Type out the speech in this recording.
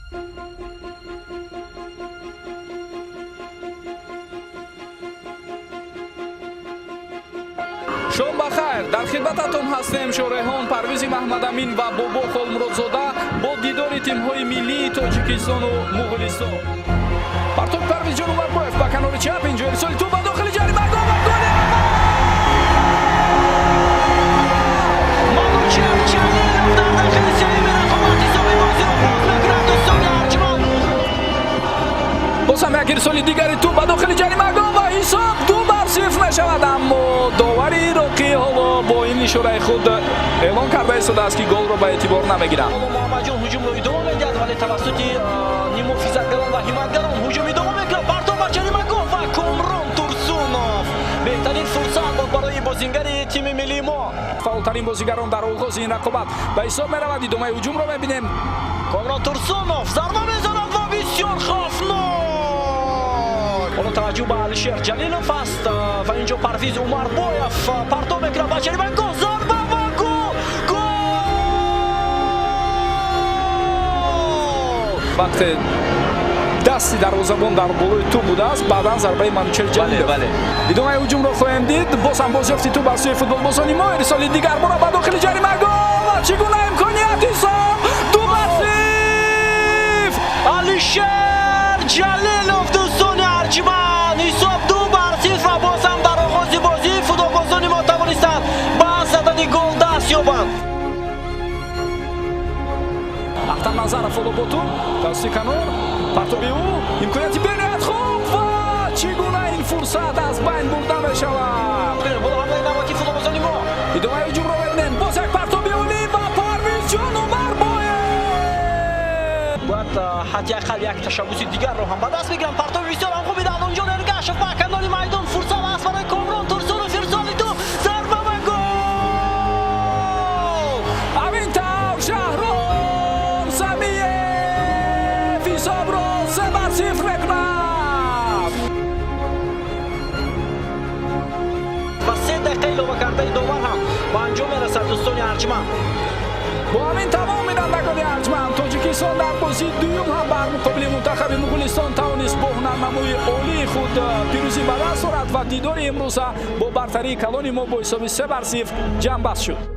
Шом бахайр, дар хидмататон ҳастем шореҳон Парвизи Маҳмадамин ва Бобо Холмуродзода бо дидори тимҳои миллии Тоҷикистону Муғулистон. Партоби Парвизҷон Умарбоев ба канори чап, инҷо ирсоли тӯб ба дохили ҷаримагоҳ ва голи Манучер Ҷалилов дар дақиқаи сеюми рақобат ҳисоби бозиро боз мекунад, дӯстони арҷманд. Боз ҳам як ирсоли дигари тӯб ба дохили ҷаримагоҳ ва ҳисоб 2-0 мешавад, аммо довари ироқӣ ҳоло бо ин ишораи худ эълон карда истодааст, ки голро ба эътибор намегиранд. Ҳоло Муҳаммадҷон ҳуҷумро идома медиҳад, вале тавассути нимуҳофизатгарон ва ҳимоятгарон ҳуҷум идома мекунад. Партов ба ҷаримагоҳ ва Комрон Турсунов, беҳтарин фурсат буд барои бозингари тими миллии мо. Фаъолтарин бозигарон дар оғози ин рақобат ба ҳисоб меравад. Идомаи ҳуҷумро мебинем. Комрон Турсунов зарба мезанад ва бисёр хавфнок. Ҳоло таваҷҷӯҳ ба Алишер Ҷалилов аст ва инҷо Парвиз Умарбоев партов мекунад ба ҷаримагоҳ, зарба ва гол, гол! Вақте дасти дарвозабон дар болои тӯб будааст, баъдан зарбаи Манучер Ҷалилов. Идомаи ҳуҷумро хоҳем дид. Боз ҳам бозёфти тӯб аз сӯи футболбозони мо, ирсоли дигар бора ба дохили ҷаримагоҳ ва чӣ гуна имконият, ҳисоб 2-0! Алишер Ҷалилов, дӯстони арҷманд, ҳисоб 2-0 ва боз ҳам дар оғози бозӣ футболбозони мо тавонистанд ба задани гол даст ёбанд. Ахтам Назаров ҳоло бо тӯб тавассути канор, партоби ӯ, имконияти бениҳоят хуб ва чӣ гуна ин фурсат аз байн бурда мешавад! Ҳоло ҳамлаи навбатии футболбозони мо. Идомаи ҳуҷумро мебинем. Боз як партоби олӣ ва Парвизҷон Умарбоев. Бояд ҳадди ақал як ташаббуси дигарро ҳам ба даст бигиранд. Партоби бисёр ҳам хуби дар онҷо Эргашев ба канори майдон, фурсат аст барои Комрон Турсунов, ирсоли тӯб, зарба ва гол! Ҳамин тавр Шаҳром Самиев ҳисобро 3-0 мекунад. Ва 3 дақиқа илова кардаи довар ҳам ба анҷом мерасад, дӯстони арҷманд. Бо ҳамин тамом, бинандагони арҷманд, Тоҷикистон дар бозии дуюм ҳам бар муқобили мунтахаби Муғулистон тавонист бо ҳунарнамои олии худ пирӯзӣ ба даст орад ва дидори имрӯза бо бартарии калони мо бо ҳисоби 3-0 ҷамъбаст шуд.